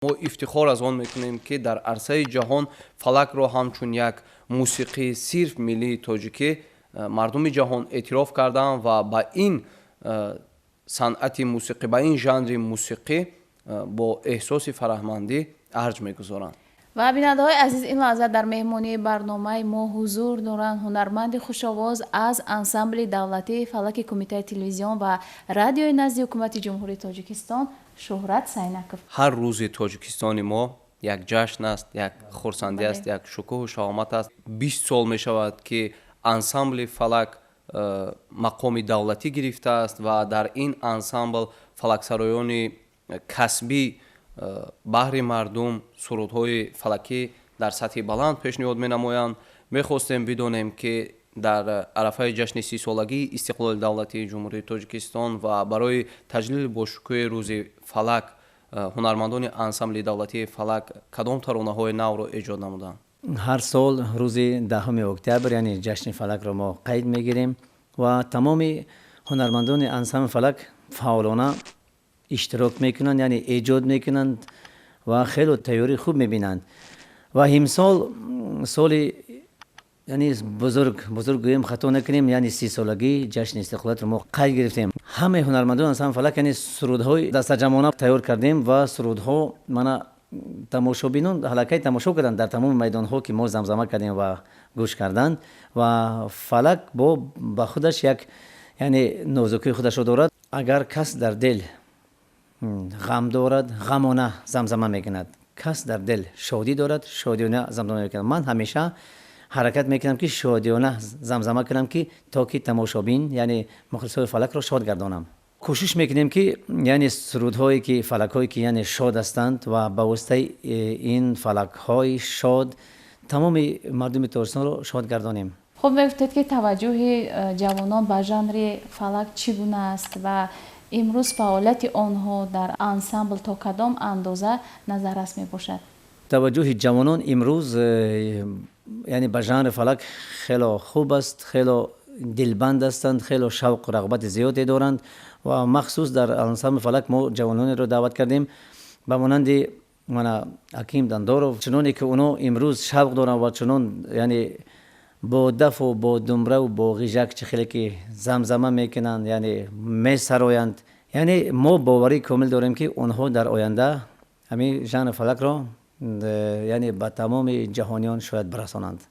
Мо ифтихор аз он мекунем, ки дар арсаи ҷаҳон фалакро ҳамчун як мусиқии сирф миллии тоҷикӣ мардуми ҷаҳон эътироф карданд ва ба ин санъати мусиқӣ, ба ин жанри мусиқӣ бо эҳсоси фараҳмандӣ арҷ мегузоранд. Ва бинандаҳои азиз, ин лаҳза дар меҳмонии барномаи мо ҳузур доранд ҳунарманди хушовоз аз ансамбли давлатии фалаки Кумитаи телевизион ва радиои назди Ҳукумати Ҷумҳурии Тоҷикистон Шӯҳрат Сайнаков. Ҳар рӯзи Тоҷикистони мо як ҷашн аст, як хурсандӣ аст, як шукӯҳу шаҳомат аст. 20 сол мешавад, ки ансамбли фалак мақоми давлатӣ гирифтааст ва дар ин ансамбл фалаксароёни касбӣ баҳри мардум сурудҳои фалакӣ дар сатҳи баланд пешниҳод менамоянд. Мехостем бидонем, ки дар арафаи ҷашни 30-солагии истиқлоли давлатии Ҷумҳурии Тоҷикистон ва барои таҷлили бошукӯҳи рӯзи фалак ҳунармандони ансамбли давлатии фалак кадом таронаҳои навро эҷод намуданд. Ҳар сол рӯзи 10 октябр, яъне ҷашни фалакро мо қайд мегирем ва тамоми ҳунармандони ансамбли фалак фаъолона иштирок мекунанд, яъне эҷод мекунанд ва хело тайёрии хуб мебинанд. Ва имсол соли, яъне бузург, бузург гӯем, хато накунем, яъне 30-солагии ҷашни истиқлолиятро мо қайд гирифтем. Ҳамаи ҳунармандони ансамбли фалак, яъне сурудҳои дастаҷамъона тайёр кардем ва сурудҳо мана тамошобинон ҳалакай тамошо карданд дар тамоми майдонҳо, ки мо замзама кардем ва гӯш карданд. Ва фалак бо ба худаш як, яъне нозукии худашро дорад. Агар кас дар дил ғам дорад, ғамона замзама мекунад, кас дар дил шодӣ дорад, шодиёна замзама мекунад. Ман ҳамеша ҳаракат мекунам, ки шодиёна замзама кунам, ки то ки тамошобин, яъне мухлисои фалакро шод гардонам. Кӯшиш мекунем, ки яъне сурудҳое ки фалакҳое ки яъне шод ҳастанд ва ба воситаи ин фалакҳои шод тамоми мардуми Тоҷикистонро шод гардонем. Хуб, мегуфтед, ки таваҷҷӯҳи ҷавонон ба жанри фалак чӣ гуна аст ва имрӯз фаъолияти онҳо дар ансамбл то кадом андоза назаррас мебошад? Таваҷҷӯҳи ҷавонон имрӯз яъне ба жанри фалак хело хуб аст, хело дилбанд ҳастанд, хело шавқу рағбати зиёде доранд. Ва махсус дар ансамбли фалак мо ҷавононеро даъват кардем ба монанди мана Аким Дандоров. Чуноне ки оно имрӯз шавқ доранд ва чунон, яъне бо дафу бо думраву бо ғижак чӣ хеле ки замзама мекунанд, яъне месароянд, яъне мо боварии комил дорем, ки онҳо дар оянда ҳамин жанри фалакро яъне ба тамоми ҷаҳониён шояд бирасонанд.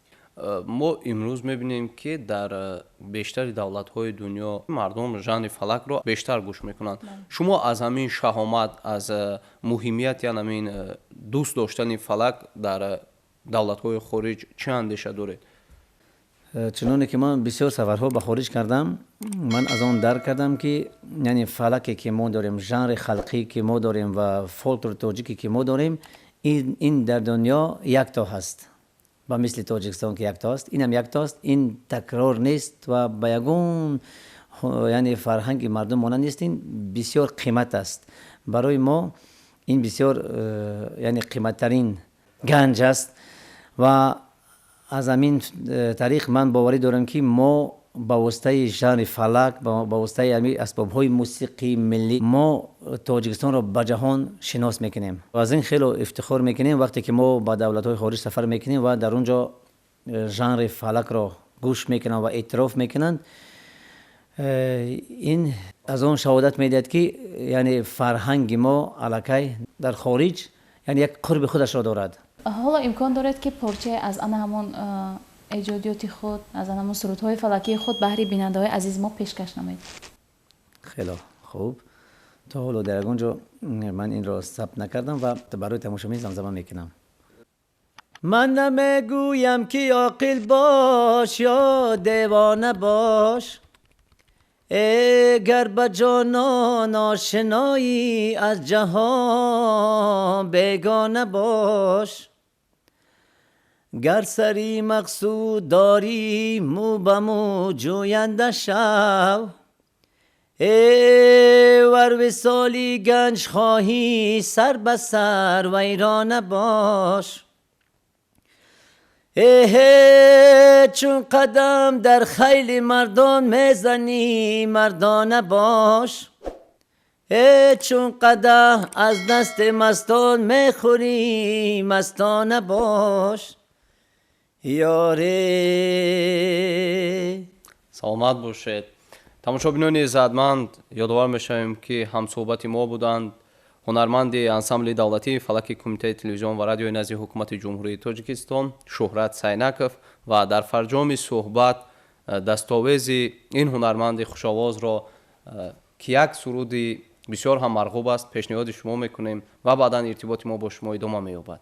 Мо имрӯз мебинем, ки дар бештари давлатҳои дунё мардум жанри фалакро бештар гӯш мекунанд. Шумо аз ҳамин шаҳомат, аз муҳимият, яъне ҳамин дӯст доштани фалак дар давлатҳои хориҷ чӣ андеша доред? Чуноне ки ман бисёр сафарҳо ба хориҷ кардам, ман аз он дарк кардам, ки яъне фалаке ки мо дорем, жанри халқӣ ки мо дорем ва фолклори тоҷике ки мо дорем, ин дар дунё якто ҳаст. Ба мисли Тоҷикистон ки якто аст, инам якто аст. Ин такрор нест ва ба ягон, яъне фарҳанги мардум монанд нест. Ин бисёр қимат аст барои мо, ин бисёр яъне қиматтарин ганҷ аст. Ва аз ҳамин тариқ ман боварӣ дорам, ки мо ба воситаи жанри фалак, ба воситаи ҳамин асбобҳои мусиқии миллӣ мо Тоҷикистонро ба ҷаҳон шинос мекунем. Аз ин хело ифтихор мекунем, вақте ки мо ба давлатҳои хориҷ сафар мекунем ва дар он ҷо жанри фалакро гӯш мекунанд ва эътироф мекунанд. Ин аз он шаҳодат медиҳад, ки яъне фарҳанги мо аллакай дар хориҷ, яъне як қурби худашро дорад. Ҳоло имкон доред, ки порчае аз ана ҳамон эҷодиёти худ, аз ана ҳамон сурудҳои фалакии худ баҳри бинандаҳои азизи мо пешкаш намоед? Хело хуб. То ҳоло дар ягон ҷо ман инро сабт накардам ва барои тамошобин замзама мекунам. Ман намегӯям, ки оқил бош ё девона бош. Э гар ба ҷонон ошиноӣ, аз ҷаҳон бегона бош. Гар сари мақсуд дорӣ, мӯ ба мӯ ҷӯянда шав. Э вар висоли ганҷ хоҳӣ, сар ба сар вайрона бош. Эҳе, чун қадам дар хайли мардон мезанӣ, мардона бош. Э, чун қадаҳ аз дасти мастон мехӯрӣ, мастона бош, ёре. Саломат бошед. Тамошобинони иззатманд, ёдовар мешавем, ки ҳамсӯҳбати мо буданд ҳунарманди ансамбли давлатии фалаки Кумитаи телевизион ва радиои назди Ҳукумати Ҷумҳурии Тоҷикистон Шӯҳрат Сайнаков ва дар фарҷоми суҳбат дастовези ин ҳунарманди хушовозро, ки як суруди бисёр ҳам марғуб аст, пешниҳоди шумо мекунем ва баъдан иртиботи мо бо шумо идома меёбад.